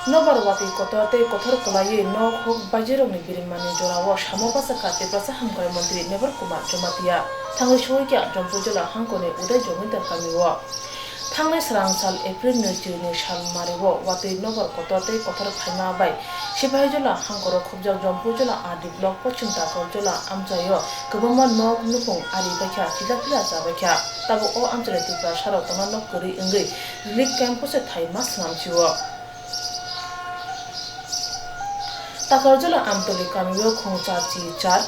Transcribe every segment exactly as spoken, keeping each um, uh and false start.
Nobar watwi kotor tei kothor kwlaiwi nok huk baijirokni birimani jorao samo bachakha Tiprasa hamkrai montri Mebar Kumar Jamatia. Thangwi soikya Jampui jila hangkoni Udai Jomidar kamio. Thangnai srang sal April nwi chwrwini sal mario watwi nobar kotor tei kothor phaima bai Sipahijola hangkoro khobjak Jampui jila R D block Pochim Takarjola amchaio kwbangma nok nukhung ari baikha, chila phila cha baikha. Tabuk o amchaini Tiprasarok tongna nok kwrwi wngwi relief camp-o se thaima swnamsio. Takarjola Amtoli kamio khungsa chi char,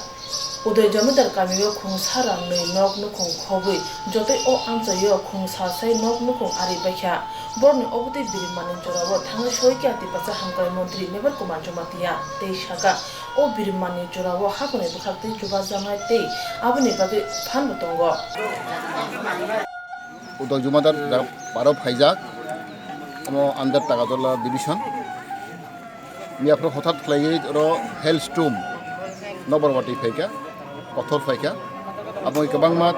Udai Jomidar kamio khungsa ra nwi nok nukhung khobwi jotoi o amchaio khungsa sai nok nukhung ari baikha. Borokni obotwi birimani jorao thangwi soikya Tiprasa hamkrai montri Mebar Kumar Jamatia tei saka, o birimani jorao haphangni bwkhaktwi chubajaknai tei aboni bagwi phanbo tongo. Udai Jomidar jaga paro phaijak, omo under Takarjola division. Miyaphuru hothat khlaiwi oro hailstorm nobar watwi phaikha, kothor phaikha. Abo kwbangma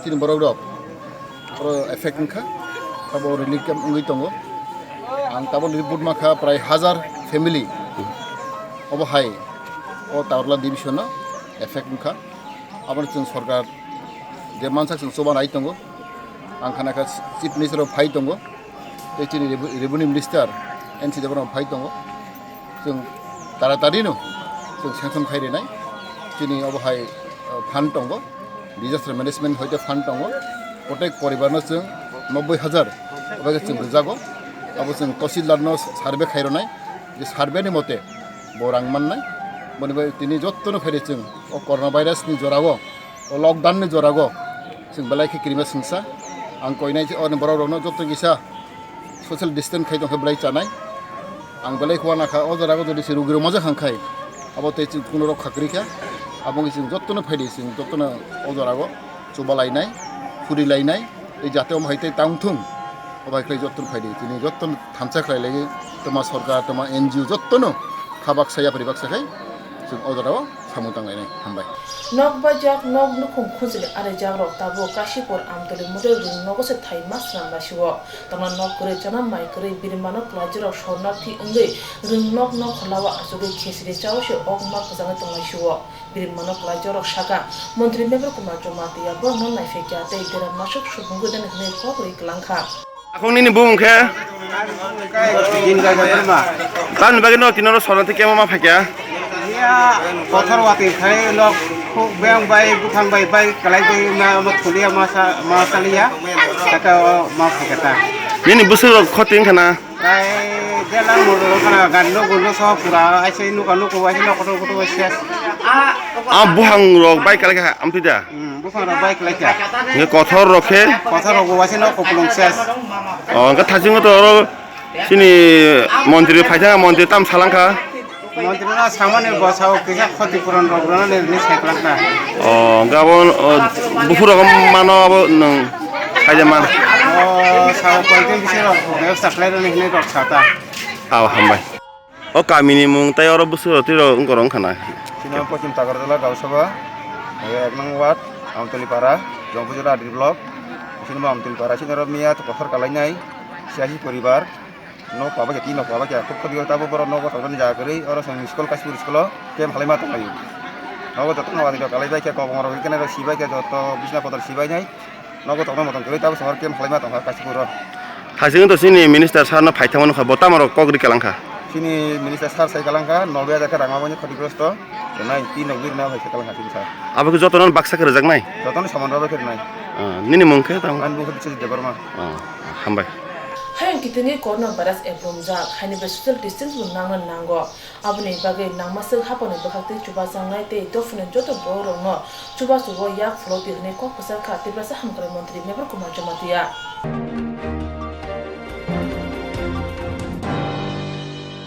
chini borok rok oro effect wngkha, abo relief camp wngwi tongo. Ang tabuk report mankha prai hajar family obo hai o Takarjola division o effect wngkha. Abono chwng sorkar je mansak chwng chuba nai tongo. Ang khana kha Chief Minister rok phai tongo, tei chini revu-, Revenue Minister N C Debbarma phai tongo. Chwng taratari no chwng sanction khai rinai. Chini obo hai, uh, fund tongo, disaster management hoite fund tongo. Protek poribar no chwng nobboi hajar obo chwng rwjago. Abo chwng tahsildar no survey khai rwnai, je survey ni mote bo rang mannai. Boni bai tini jotto no phaidi chwng o coronavirus ni jorao, o lockdown ni jorao chwng belai khe kirima singsa. Ang koinai je oni borok rokno jotto kisa social distance khai tongkhe belai chanai. Ang belai khua nakha o jorao jodi se rugi rok majak hangkhai abo tei chwng kuno rok khakrikha. Abo wngwi chwng jotto no phaidi chwng jotto no o jorao chubalainai, phurilainai, tei jate omo hai tei tang thung. Obo hai khlai jotto no phaidi chini jotto no thansa khlai lagi, toma sorkar, toma N G O jotto no kha baksa yapri baksa khai chwng o jorao samung tang lainai. Hambai. Nok baijak, nok nukhung khunjili arijak rok tabuk Kashipur Amtoli model rung nogo se thai ma swnam laisio. Tongna nok kwrwi, chana mai kwrwi, birimano kwlaijwrok sornarthi wngwi rung nok nok kholao achugwi khesiri chao se ok ma kwchangwi tong laisio. Birimano kwlaijwrok saka, Montri Mebar Kumar Jamatia borokno naiphekya tei dera masuk subungwi dani hwnwi kok rwi kwlangkha. Akhong nini bumung khe? Din Gaja Dharma. Tamni bagwi no tini oro sorna thik khe ma phaikha? Ya, kothor watwi khai nok khuk beng bai, buphang bai, bai, kalai bai, ma, ma thulia, ma sa, ma salia, kata o ma phaikha ta. Nini bwswk rok khoti wngkha na? Kai, dela mo ro kana, gan no, gundo so pura, aise nuka nuku, aise no kotor kotor, aise. Ah, buphang rok bai kalai kha, amtwi da? Hmm, buphang rok bai kalai kha. Nge kothor rok khe? Kothor rok bo aise no kopulung ses. O, hwnkhe thaching to oro chini montri phaithang montri tam salangkha. Montri no samani bwsao kisa khoti puron rok rwna nini sai kwlangkha. O, hwnkhe abo, o, buphur rok mano abo nwng khaijama. O, sao koikhe bisi rok bebsa khlai rwni hinwi rok sata. Ao, hambai. O kamini mung tei oro bwswk rok twi rok wngkor wngkha na? Chini Pochim Takarjala Gausabha, ek nong ward, Amtoli Para, Jongpujura R D block. Chini Amtoli Para, chini oro miya kothor kalainai, siyasi poribar, nok paba khe, tin nok paba khe, khub khoti tabo borok nogo tongmani jaga kwrwi, oro chwng school, Kashipur school o camp halaima tonglaio. Nogo joto no wadi rok kalaibai khe, kobong rok hwnkheno sibai khe, joto bisna kotor sibai nai. Nogo tongna motom kwrwi tabo chwng oro camp halaima tongkha Kashipur o. Thaching to chini minister sir no phaithangma nukha, bo tamo rok kok ri kalangkha. Chini minister sir sai kalangkha, nobwi hajar khe rang maboni khoti grosto, nai tin nok birna hai sai kalangkha chini sir. Abo khe jotono baksa khe rwjaknai? Jotono saman rok khe rwnai. Ah, nini mung khe tamo? Ani mung khe Biswajit Debbarma. Ah, hambai. Hayung kitingwi corona virus ebrumjak, haini bai social distance bo nangna nango. Aboni bagwi nangmaswk haphangni bwkhaktwi chubajaknai tei dophani joto borokrokno chubachu-o yak pholokdi hwnwi kok kwchar kha Tiprasa Hamkrai Montri Mebar Kumar Jamatia.